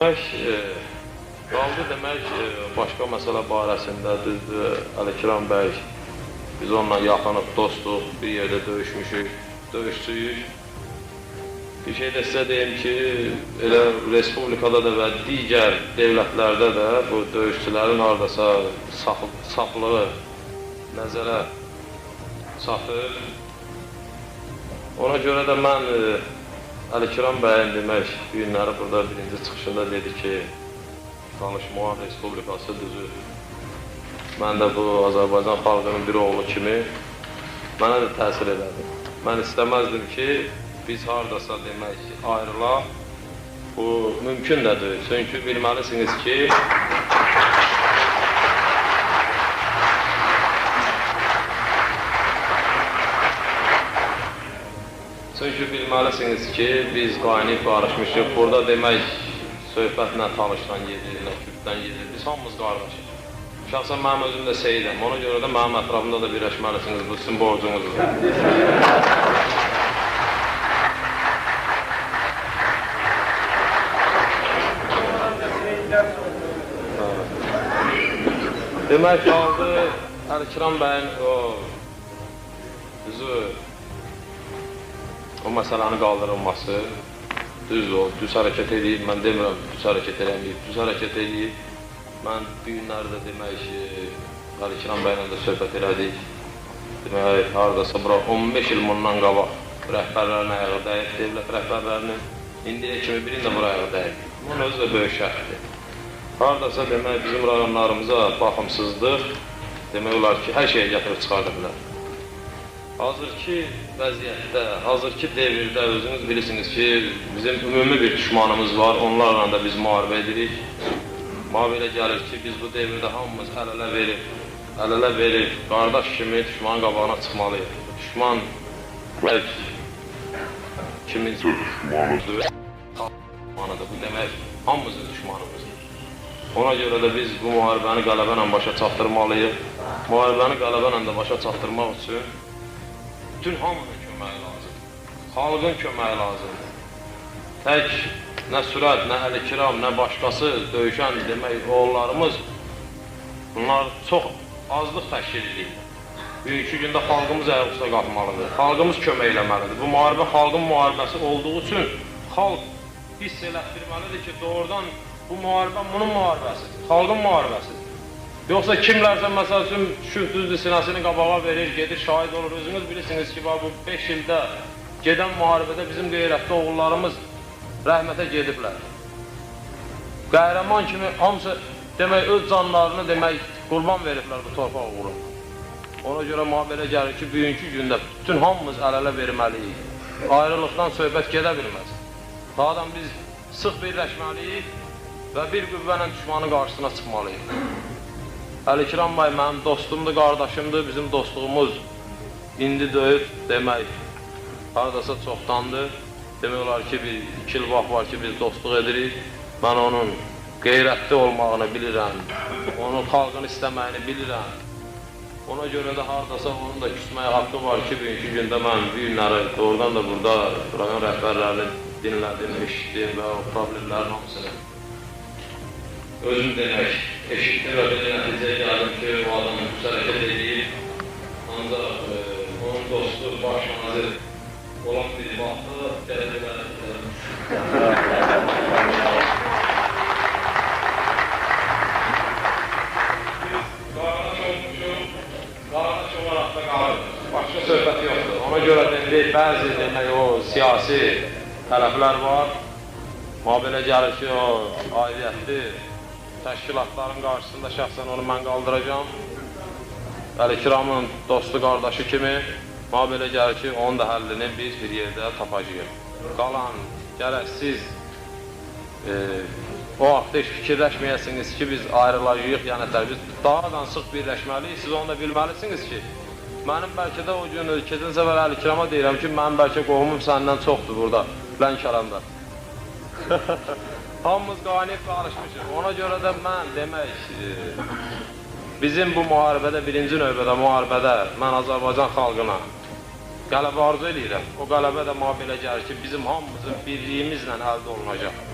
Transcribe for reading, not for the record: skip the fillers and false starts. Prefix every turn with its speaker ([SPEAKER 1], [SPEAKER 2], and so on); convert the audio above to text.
[SPEAKER 1] Qaldı demək, başqa məsələ barəsində düzdür, Əli-Kiram bəy, biz onunla yaxınıq, dostuq, bir yerdə döyüşmüşük, döyüşçüyük. Bir şey də sizə deyim ki, elə Respublikada da və digər dövlətlərdə də bu döyüşçülərin haradasa saflığı nəzərə çatır. Ona görə də mən Əli-Kiram bəyin demək, bu günləri burada birinci çıxışında dedi ki, danışmağa Respublikası düzü. Mən də bu Azərbaycan xalqının bir oğlu kimi mənə də təsir elədi. Mən istəməzdim ki, biz haradasa demək ayrılaq. Bu mümkün də deyil. Çünki bilməlisiniz ki, biz qaynayıb qarışmışıq. Burada demək, söhbət nə Talışdan gedir, nə Kürddən gedir. Biz hamımız qardaşıq. Şəxsən mənim özüm də seyidəm. Ona görə də mənim ətrafımda da birləşməlisiniz. Bu sizin borcunuzdur. Demək, qaldı Əli-Kiram bəyin o düzü, o məsələnin qaldırılması, düz o, düz hərəkət eləyib, mən demirəm düz hərəkət eləməyib, düz hərəkət eləyib. Mən bu günləri də demək, Əli-Kiram bəylə də söhbət elədik. Demək, haradasa bura 15 il bundan qabaq rəhbərlərin ayağı dəyib, dövlət rəhbərlərinin indiyə kimi birinin də bura ayağı dəyib. Bunun özü də böyük şərtdir. Haradasa demək, bizim rayonlarımıza baxımsızlıq, demək olar ki, hər şeyə gətirib çıxarda bilər. Hazırki vəziyyətdə, hazırki devirdə özünüz bilirsiniz ki, bizim ümumi bir düşmanımız var, onlarla da biz müharibə edirik. Mənə belə gəlir ki, biz bu devirdə hamımız əl-ələ verib, qardaş kimi düşmanın qabağına çıxmalıyıq. Düşman kimin düşmanıdır, bu demək hamımızın düşmanımızdır. Ona görə də biz bu müharibəni qələbə ilə başa çatdırmalıyıq. Müharibəni qələbə ilə də başa çatdırmaq üçün bütün hamının köməyi lazımdır. Xalqın köməyi lazımdır. Tək nə Sürət, nə Əli-Kiram, nə başqası döyüşən demək oğullarımız, bunlar çox azlıq təşkil edirlər. Bugünkü gündə xalqımız ayaq üstə qalxmalıdır, xalqımız kömək eləməlidir. Bu müharibə xalqın müharibəsi olduğu üçün xalq hiss elətdirməlidir ki, doğrudan bu müharibə bunun müharibəsidir, xalqın müharibəsidir. Yoxsa kimlərsə, məsəl üçün, düşüb düzdür, sinəsini qabağa verir, gedir, şahid olur. Özünüz bilirsiniz ki, bu 5 ildə gedən müharibədə bizim qeyrətli oğullarımız rəhmətə gediblər. Qəhrəman kimi hamısı demək, öz canlarını demək, qurban veriblər bu torpaq uğruna. Ona görə mənə belə gəlir ki, bugünkü gündə bütün hamımız əl-ələ verməliyik. Ayrılıqdan söhbət gedə bilməz. Daha biz sıx birləşməliyik və bir qüvvə ilə düşmanın qarşısına çıxmalıyıq. Əli-Kiram bəy mənim dostumdur, qardaşımdır, bizim dostluğumuz indi deyil, demək, haradasa çoxdandır. Demək olar ki, bir 2 il vaxt var ki, biz dostluq edirik. Mən onun qeyrətli olmağını bilirəm, onun xalqını istəməyini bilirəm. Ona görə də haradasa onun da küsməyə haqqı var ki, bugünkü gündə mən bu günləri doğrudan da burada rayon rəhbərlərini dinlədim, eşitdim və o problemlərin hamısını özüm demək, eşitdim və belə nəticəyə gəldim ki, o adam düz hərəkət edib, ancaq onun dostu, baş nazir olan bir vaxtı gələcəklər. Biz qardaş olmuşuq, qardaş olaraq da qalırıq. Başqa söhbət yoxdur. Ona görə demək, bəzi demək, o siyasi tərəflər var. Mənə belə gəlir ki, o aidiyyətli təşkilatların qarşısında şəxsən onu mən qaldıracağam. Əli-Kiramın dostu, qardaşı kimi mənə belə gəlir ki, onun da həllini biz bir yerdə tapacağıq. Qalan, gərək siz o haqda heç fikirləşməyəsiniz ki, biz ayrılacağıq, yəni biz daha da sıx birləşməliyik. Siz onu da bilməlisiniz ki, mənim bəlkə də o gün, keçən səfər Əli-Kirama deyirəm ki, mənim bəlkə qohumum səndən çoxdur burada, Lənkəranda. Hamımız qaynayıb qarışmışıq. Ona görə də mən demək, bizim bu müharibədə, birinci növbədə müharibədə mən Azərbaycan xalqına qələbə arzu eləyirəm. O qələbə də mənə belə gəlir ki, bizim hamımızın birliyimizlə əldə olunacaq.